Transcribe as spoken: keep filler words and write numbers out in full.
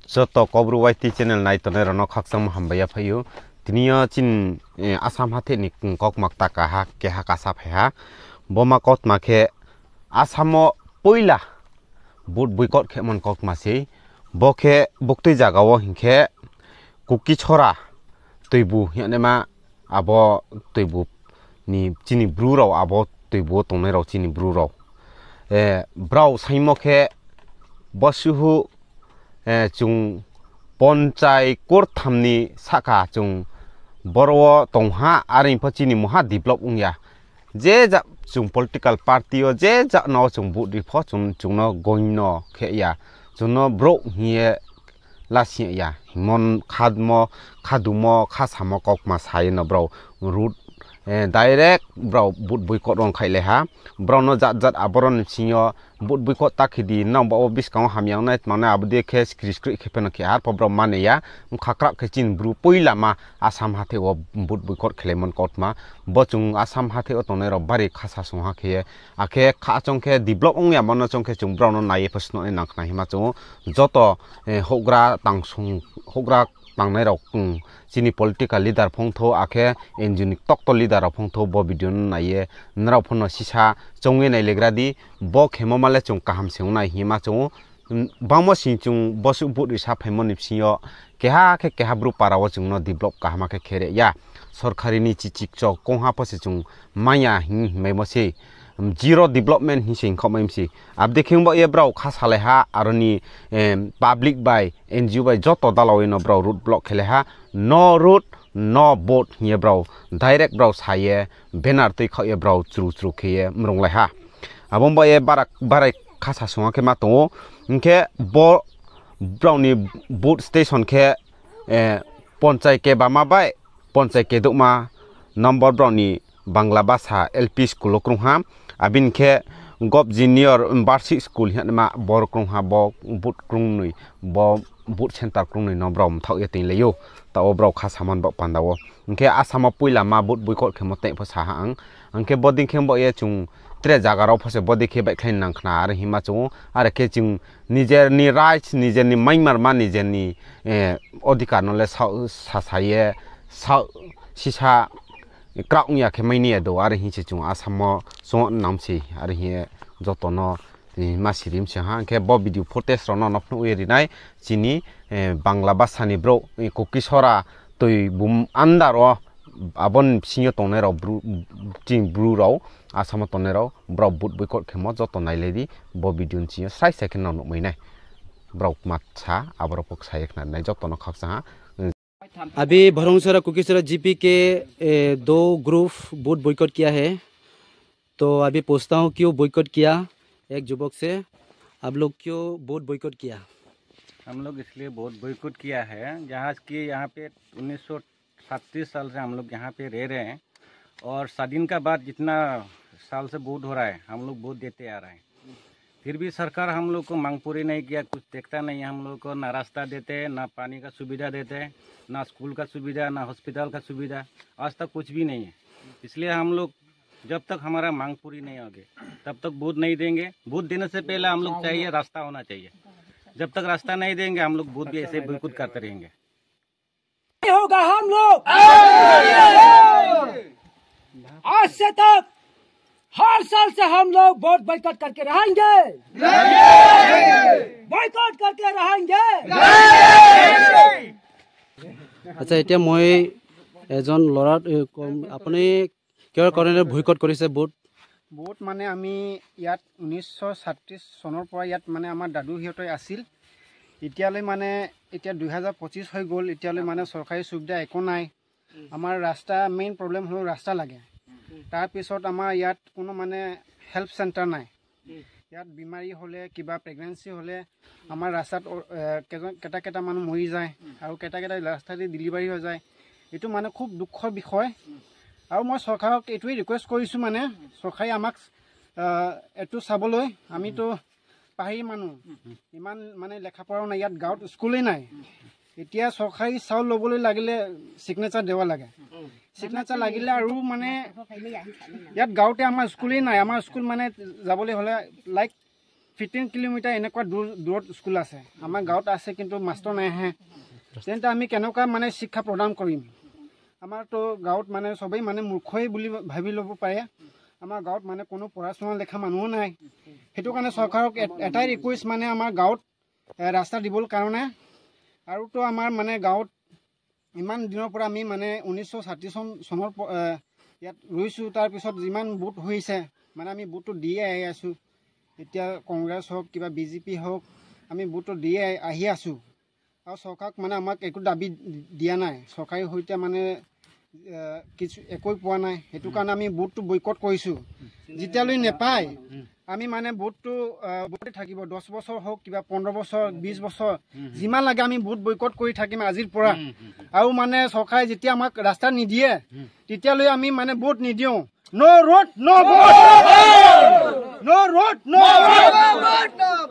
Joto Kaubru Y T channel nai tongnai rao no khakchangmo hambai ya phai ou. Tini yo chini, eh, Assam hathe ni kaukma kta kaha keha kasa phai ha. Bo ma kautma khe Assam wo poila vote boycott khe mon kautma sei. Bo khe buktui zaga wo hing khe Kuki Chora Toibu hing ye naima abo Toibu ni chini Bru rao abo Toibu wo tongnai rao chini Bru rao. Eh, brao saingmo khe bosuhu, eh, chung ponchai kurtham ni sahka chung boro wo tong ha, are pho chini mungha develop ong ya. Je ja chung political party yo je ja no chung vote ri pho chung, chung no goin no khe ya. Chung no brouh hing ye lasing ya. Hingmo khadmo, khadumo, khasamo kaukma sa ye no brao road, eh, direct brao vote boycott rong khailai ha. Brao no jat jat aboro ni sing yo vote boycott ta khe di, nrao ba wo buskang wo hamya ong nai tma nai abo dei khe skri skri khe pheno khe har pho brao mane ya. Bkha krak khe chini Bru poila ma Assam hathe wo vote boycott khelai mon kautma. Bo chung Assam hathe wo tongnai rao bari khasa sung ha khe ye. Akhe kha chong khe develop ong ya mo no chong khe chung brao no nai ye pho snoh nai nang khna hima chung ou. Joto, eh, houhgra tang sung, houhgra tangnai rao, hmm, chini political leader phongthou, akhe N G O ni doctor leader rao phongthou bo video no nai ye, nrao pho no sisa chong ye nai legra di, bo khemo ma le chung kaham se ong nai hima chung ou. Bangmo sing chung bosuh vote risa phaimo ni bsing yo keha khe keha Bru para wo chung no develop kaham khe khere ya. Sorkari ni chichik chok kongha pho se chung manya hing hingmaimo se, zero development hing se hingkhaoh mai se. Abdei khe bo ye brao kha salai ha, aro ni, em, public bai, N G O bai joto dalao ye no brao road block khelai ha, no road, no vote hing ye brao direct brao sa ye banner tui khaoh ye brao chru chru khe ye mrunglai ha. Abo ba ye bara, barai khasa sung ha khe ma tong ou. Hing khe bo brao ni vote station khe, eh, ponchai kebama bai, ponchai kedouhma number brao ni Bangla basa L P school wo krung ha. Abini khe Gov Junior Barsi School hing ye ma boro krung ha, bo vote krungnoi, bo vote center krungnoi no brao mthaoh ye toinglai ou. Taoh wo brao kha saman baoh panda wo. Hing khe Assam wo poila ma vote boycott khemo tei pho sa ha ang. Hing khe bodei khe bo ye chung tre zaga rao pho se bodei khe baihkhlai nang khna are hima chung ou. Are khe chung nijer ni rights, nijer ni maimar ma, nijer ni, eh, odhikar no le sa, sasa ye, sa, sisa kraoh ong ya khe mai ni ya do, are hing se chung Assam wo chung nam se, are hing ye joto no, eh, ma sirim se ha. Hing khe bo video footage rao no no phnuh ye ri nai, chini, eh, Bangla basa ni brouh, eh, Kuki Sora Toibu under wo, abo ni bsing yo tongnai rao Bru, chini Bru rao, Assam wo tongnai rao, brao vote boycott khemo joto nailai di, bo video ni bsing yo srai srai khe no nuhmai nai. Brao kma sa, abo rao pho sa ye khna nai, joto no khakchang ha. अभी भरोंसरा कुकीसरा जीपी के, ए, दो group boat boycott किया है, तो अभी पूछता हूँ क्यों बॉयकॉट किया, एक युवक से, आप लोग क्यों बोट बॉयकॉट किया? हम लोग इसलिए बोट बॉयकॉट किया है, जहाँ कि यहाँ पे उन्नीस सौ सैंतीस साल से हम लोग यहाँ पे रह रहे हैं और स्वाधीन का बाद जितना साल से बोट हो रहा है, हम लोग बोट देते आ रहे हैं। फिर भी सरकार हम लोग को मांग पूरी नहीं किया, कुछ देखता नहीं है हम लोग को, ना रास्ता देते हैं, ना पानी का सुविधा देते हैं, ना स्कूल का सुविधा, ना हॉस्पिटल का सुविधा, आज तक कुछ भी नहीं है। इसलिए हम लोग जब तक हमारा मांग पूरी नहीं होगी, तब तक बोट नहीं देंगे। बोट देने से पहले हम लोग चाहिए रास्ता होना चाहिए। जब तक रास्ता नहीं देंगे, हम लोग बोट भी ऐसे ही बॉयकॉट करते रहेंगे। नहीं होगा हम लोग। आज से तक हर साल से हम लोग बोट बॉयकॉट करके रहेंगे। बॉयकॉट करके रहेंगे। আচ্ছা, এতিয়া মই এজন ল'ৰা, এ, কম, আপুনি কিহৰ কাৰণে বয়কট কৰিছে ভোট? ভোট মানে আমি ইয়াত ঊনৈছশ সাতত্ৰিশ চনৰ পৰা ইয়াত মানে আমাৰ দাদু সিহঁতে আছিল। এতিয়ালৈ মানে এতিয়া দুহেজাৰ পঁচিছ হৈ গ'ল, এতিয়ালৈ মানে চৰকাৰী সুবিধা একো নাই। আমাৰ ৰাস্তা, মেইন প্ৰব্লেম হ'ল ৰাস্তা লাগে। তাৰপিছত আমাৰ ইয়াত কোনো মানে হেল্প চেণ্টাৰ নাই। ইয়াত বেমাৰী হ'লে, কিবা প্ৰেগনেঞ্চি হ'লে আমাৰ ৰাস্তাত অ-, এ, কেজন, কেইটা কেইটা মানুহ মৰি যায় আৰু কেইটা কেইটা ৰাস্তাতে ডেলিভাৰী হৈ যায়। এইটো মানে খুব দুখৰ বিষয়। আৰু মই চৰকাৰক এইটোৱেই ৰিকুৱেষ্ট কৰিছোঁ মানে চৰকাৰে আমাক, আহ, এইটো চাবলৈ। আমিতো পাহাৰী মানুহ, ইমান মানে লেখা পঢ়াও নাই, ইয়াত গাঁৱত স্কুলেই নাই। এতিয়া চৰকাৰী চাউল ল'বলৈ লাগিলে ছিগনেচাৰ দিব লাগে। ছিগনেচাৰ লাগিলে আৰু মানে ইয়াত গাঁৱতে আমাৰ স্কুলেই নাই। আমাৰ স্কুল মানে যাবলৈ হ'লে লাইক ফিফটিন কিলোমিটাৰ এনেকুৱা দূৰ দূৰত স্কুল আছে, আমাৰ গাঁৱত আছে কিন্তু মাষ্টৰ নাই আহে। তেন্তে আমি কেনেকুৱা মানে শিক্ষা প্ৰদান কৰিম? আমাৰতো গাঁৱত মানে সবেই মানে মূৰ্খই বুলি ভাবি ল'ব পাৰে। আমাৰ গাঁৱত মানে কোনো পঢ়া শুনা লিখা মানুহো নাই। সেইটো কাৰণে চৰকাৰক এ- এটাই ৰিকুৱেষ্ট মানে আমাৰ গাঁৱত এ, ৰাস্তা দিবৰ কাৰণে। আৰুতো আমাৰ মানে গাঁৱত ইমান দিনৰ পৰা আমি মানে ঊনৈছশ ষাঠি চন চনৰ প- এ, ইয়াত ৰৈছো। তাৰ পিছত যিমান ভোট হৈছে মানে আমি ভোটটো দিয়ে আহি আছো। এতিয়া কংগ্ৰেছ হওক, কিবা বিজেপি হওক, আমি ভোটটো দিয়ে আহি আছো। আৰু চৰকাৰক মানে আমাক একো দাবী দিয়া নাই। চৰকাৰী সৈতে মানে এ, কিছু একোৱে পোৱা নাই। সেইটো কাৰণে আমি ভোটটো বয়কট কৰিছো। যেতিয়ালৈ নেপায় আমি মানে ভোটটো আহ, ভোটে থাকিব। দহ বছৰ হওক, কিবা পোন্ধৰ বছৰ, বিশ বছৰ, যিমান লাগে আমি ভোট বয়কট কৰি থাকিম আজিৰ পৰা। আৰু মানে চৰকাৰে যেতিয়া আমাক ৰাস্তা নিদিয়ে, তেতিয়ালৈ আমি মানে ভোট নিদিওঁ। No road, no vote! No road, no vote!